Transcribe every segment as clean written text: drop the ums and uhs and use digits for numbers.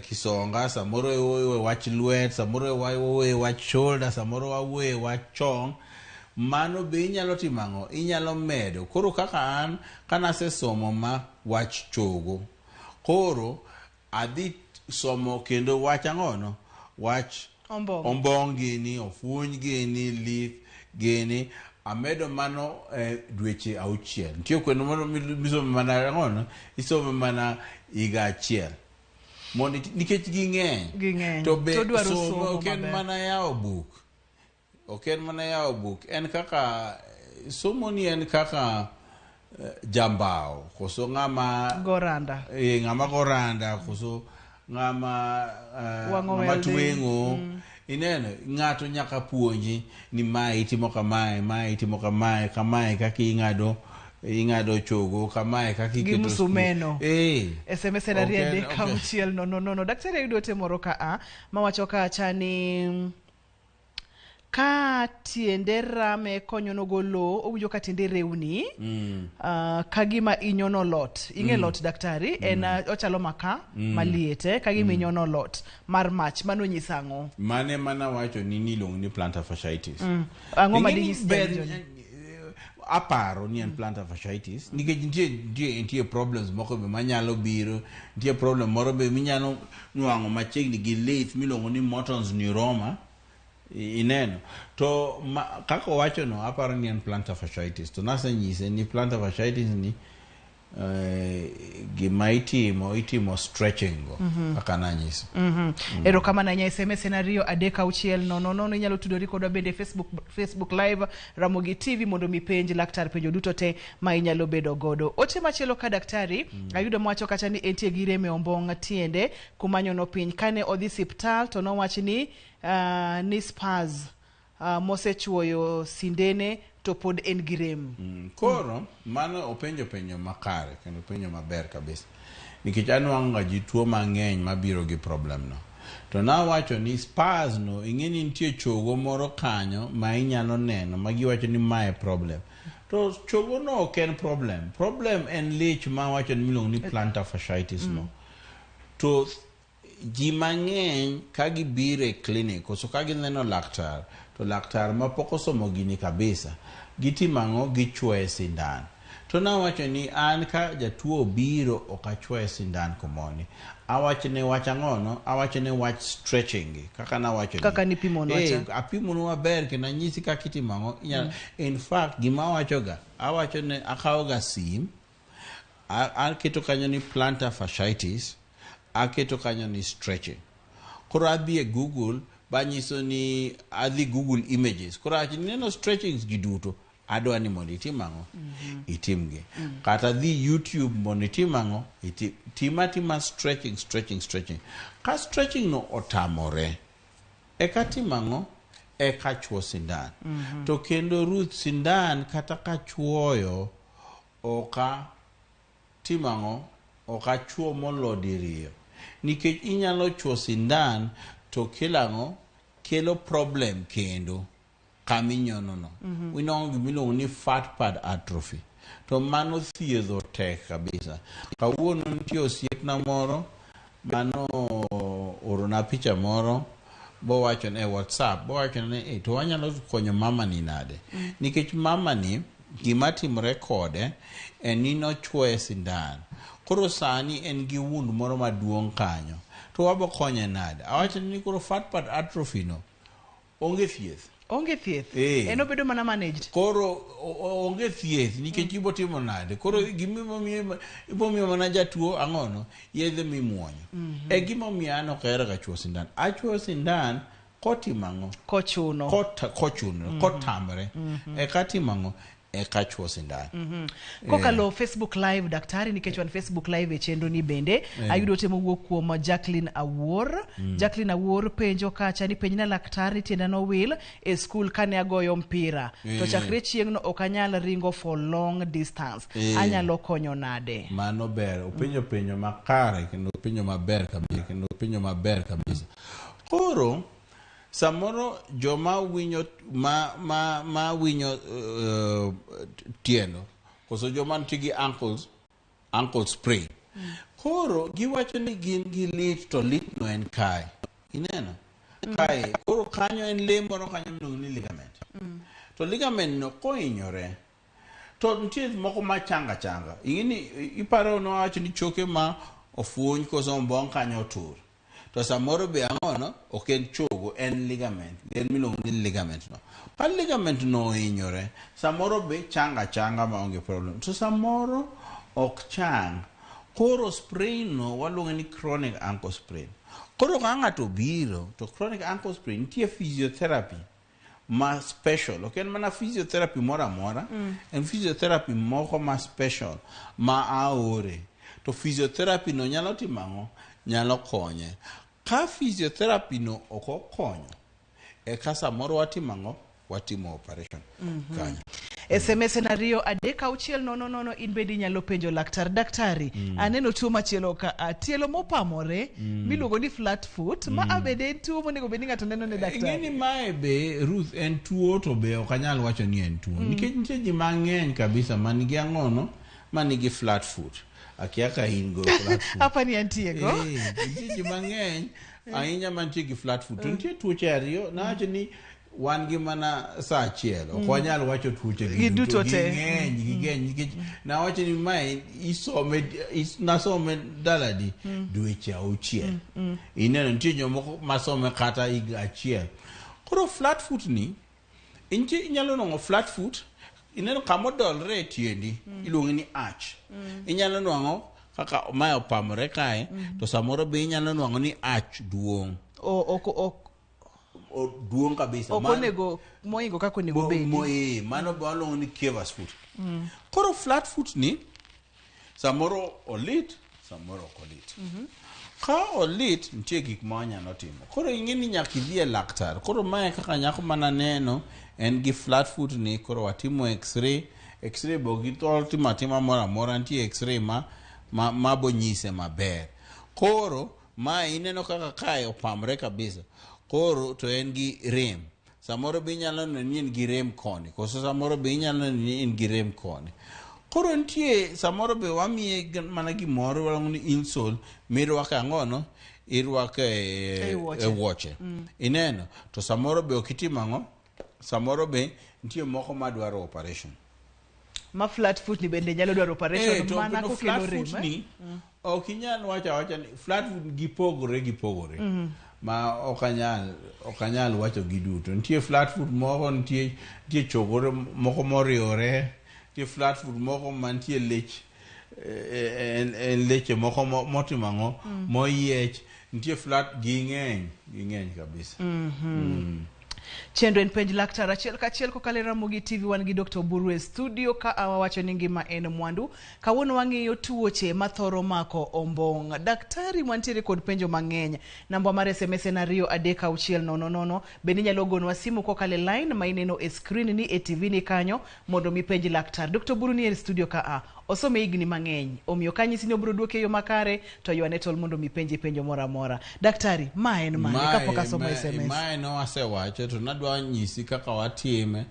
Kisonga, samoro wawuoyo e wach lwet, samoro wawuoyo e wach shoulder, samoro wawuoyo e wach chong. Mano be inyalo timo ang'o? Inyalo medo. Koro kaka an kanasesomo ma wach chogo, koro adhi somo kendo wach ang'ono? Wach Ombong'. Ombong' gini, ofuny gini, lith gini. Amedo mano dweche 6. Nitie kendo moro misomo mana ang'ono? Isomo mana higa achiel. Mondo nikech ging'eny. Ging'eny. To be To dwaro somo somo ok en maber. mana yawo buk. Ok en mana yawo buk. En kaka somo ni en kaka jambao koso ng'ama Goranda. Ng'ama goranda koso ng'ama Wang'o ng'ama welding. tweng'o. Ineno, ng'ato nyaka puonji ni mae itimo kamae, mae itimo kamae, kamae kaka ing'ado chogo, kamae kaka Gi iketo screw. msumeno. SMS en 2 3 6 0 0. Daktari ayudo ote moro ka a mawacho kacha ni ka tiende rame konyono go lowo, owinjo ka tiende rewni, ka gima inyono lot. Ing'e lot daktari, en ochalo maka maliet, ka gima inyono lot mar mach. Mano nyiso ang'o? Mane mana wacho ni niluongo ni plantar fasciitis. Ang'o ma Ing'e ni dinyis ber jawinjo ni? Aparo ni en plantar fasciitis nikech nitie problems moko be manyalo biro. Nitie problem moro be minyalo nwang'o machiegni gi lith miluongo ni Morton's neuroma. Ineno to kaka owacho no, aparo ni en plantar fasciitis. To nasenyise ni plantar fasciitis ni gima itimo stretching go kaka nanyiso. Erokamano ahinya. SMS en 2 3 6 0 0. Inyalo tudori kodwa bende Facebook Live Ramogi TV mondo mi penj laktar penjo duto te ma inyalo bedo godo. Ote machielo ka daktari ayudo mawacho kacha ni entie gi rem e ombong' tiende kumanyono piny. Kane odhi siptal to nowach ni spurs mosechuoyo sindene to pod en gi rem. Koro mano openjo penjo makare kendo penjo maber kabisa. Nikech anwang'o ga ji tuo mang'eny mabiro gi problem no. To nawacho ni spurs no, ing'e ni nitie chogo moro kanyo ma inyalo neno ma giwacho ni mae problem. To chogo no ok en problem. Problem en lich ma wacho ni miluongo ni plantar fasciitis no. To ji mang'eny ka gibiro e clinic koso ka gineno laktar, to laktar mapok osomo gini kabisa, gitimo ang'o? Gichuoye sindan. To nawacho ni an ka jatuo obiro ok achuoye sindan komoni. Awacho ne wach ang'ono? Awacho ne wach stretching gi kaka nawacho ni. Kaka nipimo cha. Apimonu maber kendo anyisi kaka itimo ang'o. In fact, gima awacho ga, awacho ne akawo ga sim, aketo kanyo ni plantar fasciitis, aketo kanyo ni stretching. Koro adhi e Google, banyiso ni adhi Google images. Koro awacho ni neno stretchings gi duto, adwa ni mondo itim ang'o? Itimgi. Kata dhi YouTube mondo itim ang'o? Itim. Tim atima stretching, stretching, stretching. Ka stretching no otamore, eka tim ang'o? Eka chuo sindan. To kendo Ruth, sindan kata ka chuoyo, oka tim ang'o? Ok achuo molo diriyo. Nikech inyalo chuo sindan to kelo ang'o? Kelo problem kendo kaminyono no. Inwang'o gimiluongo ni fat pad atrophy. To mano thiedho tek kabisa. Kawuono nitie osiepna moro mano orona picha moro bowacho e WhatsApp, bowacho ni to wanyalo konyo mama ni nade? Nikech mama ni gima timore kode en ni nochuoye sindan. Koro sani en gi wound moro maduong' kanyo. To wabo konye nade? Awacho ni koro fat pad atrophy no onge thieth. Onge thieth. En obedo mana managed. Koro onge thieth nikech ibo timo nade? Koro gima ibo miyo mana jatuo ang'ono? Yedhe mimuonyo. E gima omiyo an ok ahero ga chuo sindan. Achuoyo sindan kotimo ang'o? Kochuno. Kochuno, kotamre. Eka timo ang'o? Eka chuo sindan. Kokalo Facebook Live daktari, nikech wan Facebook Live e chenro ni bende, ayudo ote mowuok kuom Jacqueline Awuor. Jacqueline Awuor penjo kacha ni penjna laktar ni tienda nowil e skul kane agoyo mpira. To chakre chieng'no ok anyal ringo for long distance. Anyalo konyo nade? Mano ber. Openjo penjo makare kendo penjo maber kabisa. Kendo penjo maber kabisa. Koro samoro joma winyo ma winyo tiendo koso joma nitie gi ankle sprain. Koro giwacho ni gin gi lit to lit no en kae. Ineno? Kae. Koro kanyo en lee moro kanyo miluongo ni ligament. To ligament no kohinyore to nitie moko ma changa changa. Ing'e ni iparo nowacho ni choke ma ofuony koso ombong' kanyo otur. To samoro be ang'ono ok en chogo en ligament en miluongo ni ligament no. Ka ligament no ohinyore samoro be changa changa maonge problem. To samoro ok chang. Koro sprain no waluonge ni chronic ankle sprain. Koro ka ng'ato obiro to chronic ankle sprain nitie physiotherapy ma special ok en mana physiotherapy moro amora en physiotherapy moko ma special ma aore to physiotherapy no nyalo timo ang'o nyalo konye ka physiotherapy no ok okonyo eka samoro watimo ang'o watimo operation kanyo SMS en 23600 in bende inyalo penjo laktar. Daktari, aneno tuo machielo ka a, tielo mopamore miluongo ni flat foot ma a bende en tuo monego bed ni ng'ato neno ne daktari. Ing'e ni mae be Ruth en tuo to be ok anyal wacho ni en tuo nikech nitie ji mang'eny kabisa man gi ang'ono man gi flat foot akia ka in go flat foot Apa ni antie go. Nitie ji mang'eny ahinya mantie gi flat foot to nitie tuoche ariyo nawacho ni wan gi mana saa achiel ok wanyal wacho tuoche Gi duto te. ging'eny ging'eny nikech nawacho ni mae isome nasome daladi dweche auchiel ineno nitie jomoko masome kata higa achiel koro flat foot ni intie inyalo nwang'o flat foot ineno kama odolre e tiendi iluonge ni arch inyalo nwang'o kaka mae opamore kae to samoro be inyalo nwang'o ni arch duong' Ok ok duong' kabisa ok onego moingo kaka onego bedi. Mano be waluongo ni cavus foot. Koro flat foot ni samoro olit samoro ok olit. Ka olit nitie gik ma wanyalo timo. Koro ing'e ni nyaka idhi e laktar. Koro mae kaka nyako mananeno en gi flat foot ni koro watimo x-ray. X-ray be ok githor timo atima moro amora nitie x-ray ma bonyise maber. Koro mae ineno kaka kae opamre kabisa. Koro to en gi rem. Samoro be inyalo neno ni en gi rem koni koso samoro be inyalo neno ni en gi rem koni. Koro nitie samoro be wamiye mana gimoro waluongo ni insole mirwako e ang'ono irwako e wuoche. E wuoche. Ineno to samoro be ok itim ang'o samoro be nitie moko madwaro operation. Ma flat foot ni bende nyalo dwaro operation To mana to kokelo flat rem. foot ni ok inyal wacho awacha ni flat foot gipogore gipogore ma ok anyal wacho giduto. Nitie flat foot moko nitie chokore moko moriwore nitie flat foot moko mantie lech en leche moko motimo ang'o moyiech nitie flat ging'eny kabisa. Chenro en penj laktar achiel kachiel kokalo e Ramogi TV wan gi Dr. Oburu e studio ka wawacho ni ngima en mwandu. Kawuono wang'iyo tuoche mathoro mako ombong'. Daktari wantiere kod penjo mang'eny. Namba mar SMS en 23600. Bende inyalo gonwa simu kokalo e line ma ineno e screen ni e TV ni kanyo mondo mi penj laktar. Dr. Oburu ni e studio ka a. Osome higni mang'eny. Omiyo ka nyisi ni obiro duoki e yo makare to ywane tol mondo mi penje penjo moro amora. Daktari, ma en mane kapok asomo SMS? Mae ne wasewacho to nadwa nyisi kaka watime.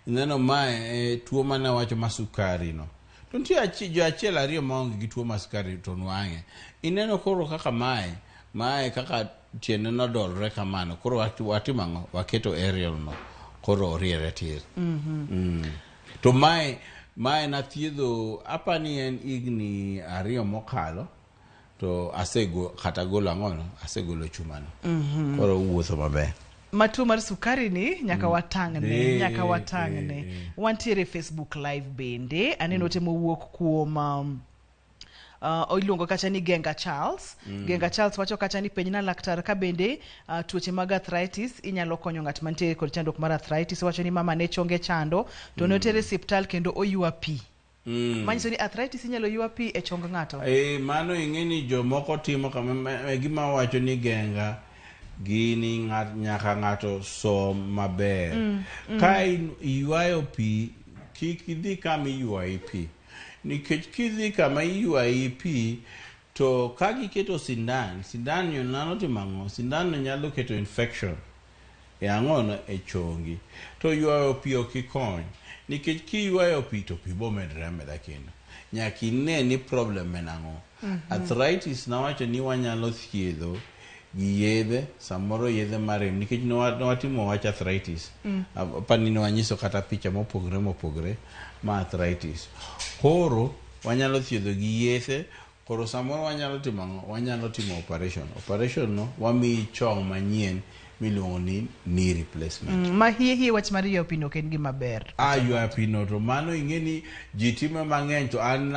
Ineno mae tuo mane wacho ma sukari no. To nitie jo achiel ariyo maonge gi tuo mar sukari to nwang'e. Ineno koro kaka mae kaka tiende nodolre kamano. Koro watimo ang'o? Waketo aerial no. Koro oriere tir. To mae nathiedho apani en higni 2 mokalo to asego kata golo ang'ono asegolo chumano. Koro wuotho maber. Ma tuo mar sukari ni nyaka watang'ne, nyaka watang'ne. Wantiere Facebook live bende. Aneno ote mowuok kuom iluongo kacha ni Genga Charles. Genga Charles wacho kacha ni penjna laktar ka bende tuoche mag arthritis inyalo konyo ng'at mantiere kod chandruok mar arthritis. Wacho ni mama ne chonge chando to ne otere osiptal kendo oywa pi. Manyiso ni arthritis inyalo ywa pi e chong ng'ato. Mano ing'e ni jomoko timo kama gima wacho ni Genga gini nyaka ng'ato som maber. Ka iywayo pi kik idhi kama iywaye pi. Nikech kidhi kama iywaye pi to ka giketo sindan, sindan no nyalo timo ang'o? Sindan no nyalo keto infection e ang'ono e chongi. To ywayo pi ok ikony. Nikech kiywayo pi to pi bomedre ameda kendo. Nyaka ine ni problem en ang'o. Arthritis nawacho ni wanyalo thiedho gi yedhe, samoro yedhe marem, nikech nowatimo wach arthritis. Apani newanyiso kata picha mopogre mopogre ma arthritis. Koro wanyalo thiedho gi yedhe, koro samoro wanyalo timo ang'o? Wanyalo timo operation. Operation no wamiyi chong manyien miluongo ni knee replacement. Ma hie hie wach mar ywayo pino ok en gima ber. A ywayo pino to mano ing'e ni ji time mang'eny to an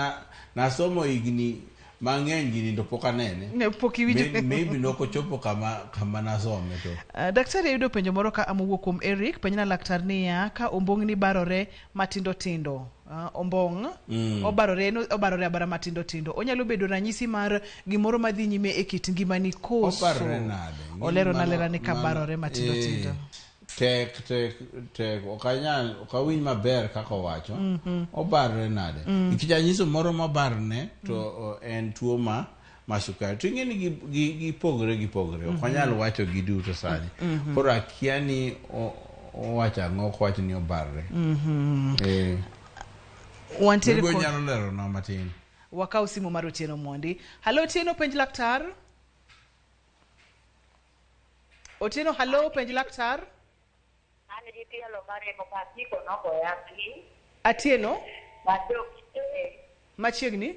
nasomo higni mang'eny gini to pok anene. Ne pok iwinjo. Maybe nokochopo kama nasome to. Daktari ayudo penjo moro ka mowuok kuom Eric, penjna laktar niya, ka ombong'ni barore matindo tindo, ombong' obarore, no, obarore abara matindo tindo, onyalo bedo ranyisi mar gimoro madhi nyime e kit ngimani koso? Obarore nade? Olero na lera ni ka barore matindo tindo. Tek, tek, tek, ok anyal, ok awinj maber kaka owacho. Obarore nade? Nikech anyiso moro mabarne to en tuo ma sukari. To ing'e ni gipogore gipogore. Ok wanyal wacho giduto sani. Koro akia ni owacho ang'o kowacho ni obarore. Wantiere Maybe kod onyalo leronwa matin. Wakaw simu mar Otieno mondi. Halo Otieno, penj laktar. Otieno, halo, penj laktar. An gi tielo maremo ka apiko nogoya piny. Atieno? Madok, Machiegni?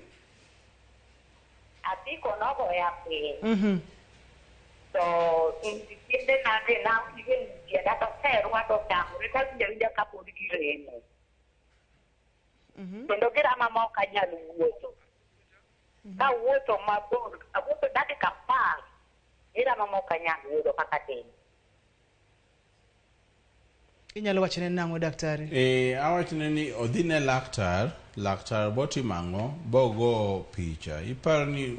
Apiko nogoya piny. To tiende nade na tienda to serwa to tamore ka winjo awinja kapod giremo. Kendo girama ma ok anyal wuotho. Kawuotho mabor, awuotho dakika 10, girama ma ok anyal wuotho kaka tin. Inyalo wachone nang'o daktari? Awachone ni odhi ne laktar, laktar botimo ang'o, bogo picha. Iparo ni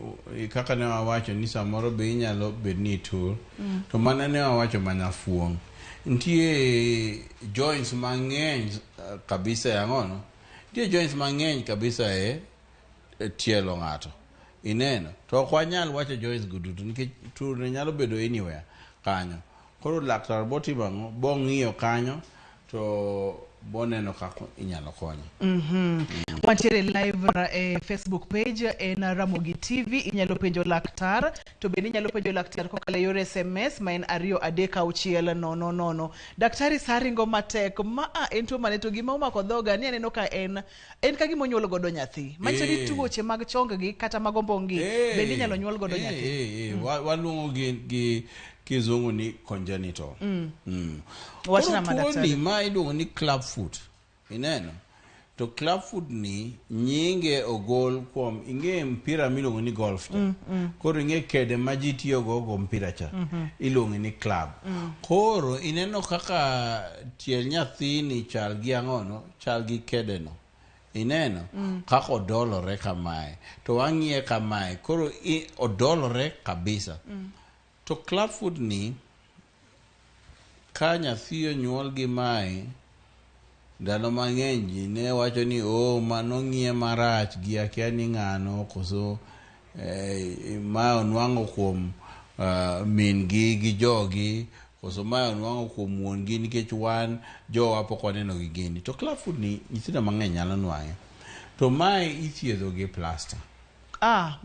kaka ne wawacho ni samoro be inyalo bed ni itur, to mana ne wawacho mana fuong'. Nitie joints mang'eny kabisa e ang'ono? Nitie joints mang'eny kabisa e tielo ng'ato. Ineno? To ok wanyal wacho joints go duto nikech tur ne nyalo bedo anywhere kanyo. Koro laktar botimo ang'o? Bong'iyo kanyo to boneno kaka inyalo konye. Wantiere live e Facebook page en Ramogi TV. Inyalo penjo laktar, to bende inyalo penjo laktar kokalo e yor SMS ma en 2 3 6 0 0. Daktari sa ringo matek, ma en tuo mane to gima omako dhoga ni aneno ka en ka gima onyuol godo nyathi. Manyiso ni tuoche mag chong gi kata mag ombong' gi bende inyalo nyuol godo nyathi. Waluongo gi kizungu ni congenital. Wachna Koro ma tuo daktari. ni ma iluongo ni club foot. Ineno? To club foot ni nyinge ogol kuom ing'e mpira miluongo ni golf cha. Koro ing'e kede ma ji tiyogo go mpira cha. Iluongo ni club. Koro ineno kaka tiel nyathini chal gi ang'ono, chal gi kede no. Ineno? Kaka odolore kamae. To wang'iye kamae. Koro odolore kabisa. To club foot ni ka nyathi onyuol gi mae, ndalo mang'eny ji ne wacho ni oh, mano ng'iye marach gi akia ni ng'ano koso ma onwang'o kuom min gi gi jogi koso ma onwang'o kuom wuon gi nikech wan jowa pok waneno gi gini. To club foot ni nyithindo mang'eny nyalo nwang'e. To mae ithiedho gi plaster.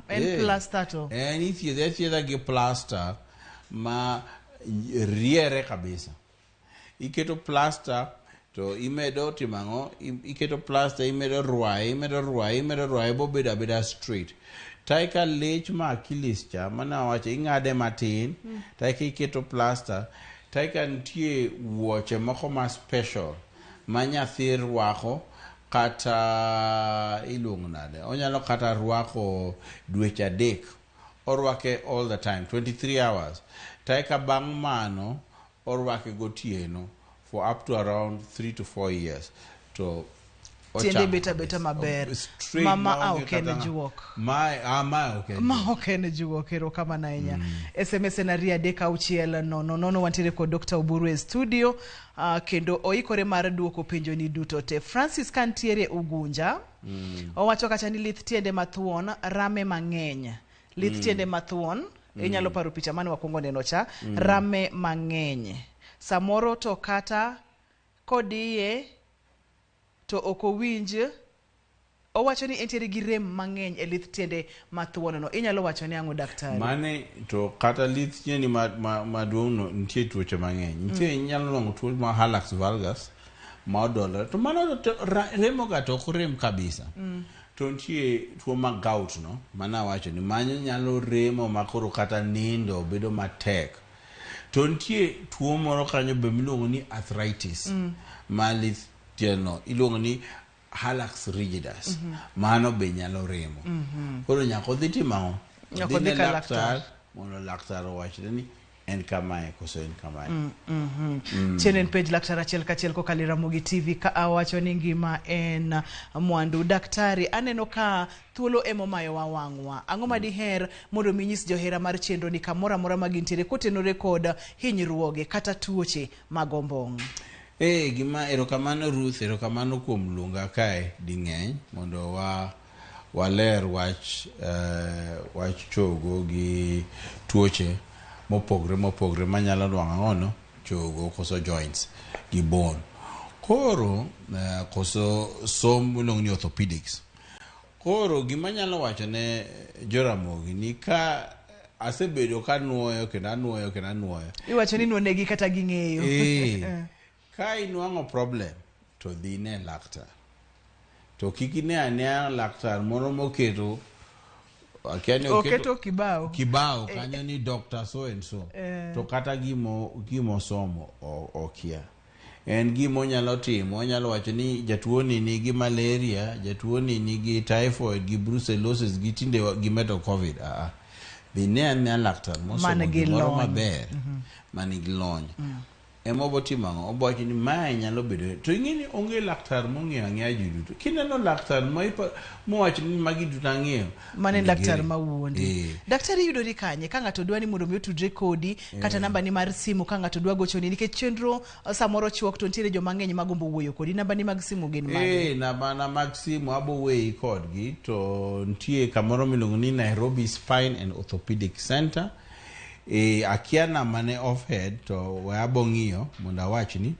En plaster to. En ithiedhe athiedha gi plaster ma riere kabisa. Iketo plaster to imedo timo ang'o? Iketo plaster, imedo rwaye, imedo rwaye, imedo rwaye bobedo abeda straight. Taika lech ma Achilles cha, mana wacho ing'ade matin, taika iketo plaster, taika nitie wuoche moko ma special ma nyathi rwako kata iluongo nade? Onyalo kata rwako dweche 3. Orwake all the time, 23 hours. Taika bang' mano orwake gotieno for up to around 3 to 4 years. To Tiende bet abeta maber. Straight Mama maonge ok en kata juok. Ma ok en Ma juok. ok en juok, erokamano ahinya. SMS en 2 3 6 0 0. Wantiere kod Dr. Oburu e studio, kendo oikore mar duoko penjo ni duto te. Francis kantiere Ugunja, owacho kacha ni lith tiende mathuon rame mang'eny. Lith tiende mathuon, inyalo paro picha mane wakwongo neno cha, rame mang'eny. Samoro to kata kodiye to ok Owacho ni entiere gi rem mang'eny e lith tiende mathuono no. Inyalo wacho ni ang'o, daktari? Mane to kata lith tieni maduong' no nitie tuoche mang'eny. Nitie inyalo nwang'o tuo ma hallux valgus ma odolore to mano to remo ga to ok rem kabisa. To nitie tuo ma gout no manawacho ni mano nyalo remo ma koro kata nindo bedo matek. To nitie tuo moro kanyo be miluongo ni arthritis ma lith tielo iluongo ni hallux rigidus. Mano be nyalo remo. Koro nyaka odhi timo ang'o? Nyaka Odhi odhi ne ka laktar laktar. mondo laktar owachne ni en kamae koso en kamae. Chien en penj laktar achiel kachiel kokalo e Ramogi TV ka awacho ni ngima en mwandu. Daktari, aneno ka thuolo emomayowa wang'wa. Ang'o ma diher mondo mi nyis johera mar chenro ni kamoro amora ma gintiere kotenore kod hinyruoge kata tuoche mag ombong'? Gima erokamano Ruth, erokamano kuom luonga kae ding'eny mondo wa waler wach wach chogo gi tuoche mopogre mopogre manyalo nwang'o ang'ono chogo koso joints gi bone. Koro koso som miluongo ni orthopedics. Koro gima anyalo wacho ne Joramogi ni ka asebedo ka nuoyo kendo anuoyo kendo anuoyo. Iwacho ni nuonegi kata ging'eyo. Ka inwang'o problem to dhi ne laktar. To kik ine anea laktar moro moketo akia ni oketo kibao. Kibao kanyo ni doctor so and so. To kata gimosomo okia. En gima onyalo timo, onyalo wacho ni jatuo ni nigi malaria, jatuo ni nigi typhoid, gi brucellosis, gi tinde gimedo COVID. Dhi ne anea laktar mosomo Man gi gimoro lony. maber, man gi lony. Ema obo timo ang'o? Obo wacho ni mae nyalo bedo. To ing'e ni onge laktar mong'eyo ang'eya ji duto. Kineno laktar mowacho ni magi duto ang'eyo. Mano en laktar Gere. mawuondi. Daktari yudori kanye ka ng'ato dwa ni mondo mi otudre kodi kata namba ni mar simu ka ng'ato dwa gochoni nikech chenro samoro chuok to nitiere joma ng'eny magombo wuoyo kodi. Namba ni mag simu gin mage? Namba na mag simu abo weyi kodgi to nitie kamoro miluongo ni Nairobi Spine and Orthopedic Center. Akia namba ne off head to we abo ng'iyo mondo awachni.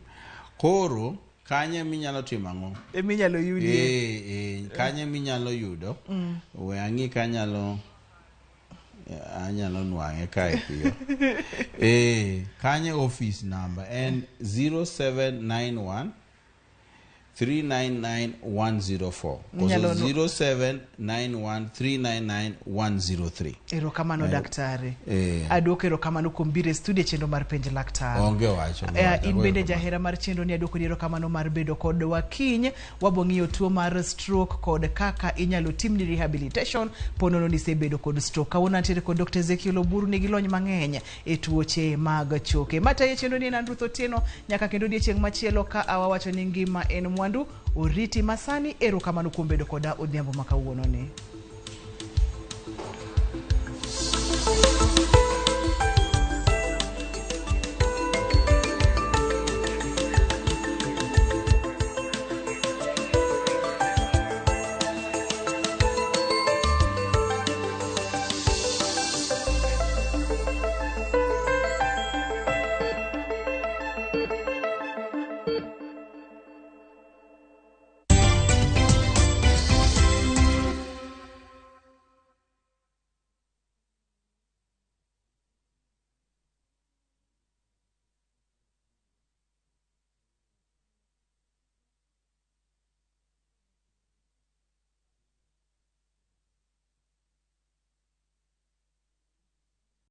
Koro kanye minyalo timo ang'o? Eminyalo yudie. Kanye minyalo yudo. We ang'i kanyalo anyalo nwang'e kae piyo. Kanye office number en 0791 399 104 koso 0791 399 103. Erokamano daktari. Aduoko erokamano kuom biro e studio e chenro mar penj laktar. Onge wach. Onge wach. In bende jahera mar chenro ni aduoko ni erokamano mar bedo kodwa kiny. Wabo ng'iyo tuo mar stroke kod kaka inyalo timni rehabilitation ponono ni isebedo kod stroke. Kawuono antiere kod Dr. Ezekiel Oburu nigi lony mang'eny e tuoche mag choke. Matayo chenro ni en an Ruth Otieno nyaka kendo odiechieng' machielo ka awawacho ni ngima en mwandu. Oriti masani, erokamano kuom bedo koda odhiambo ma kawuono ni.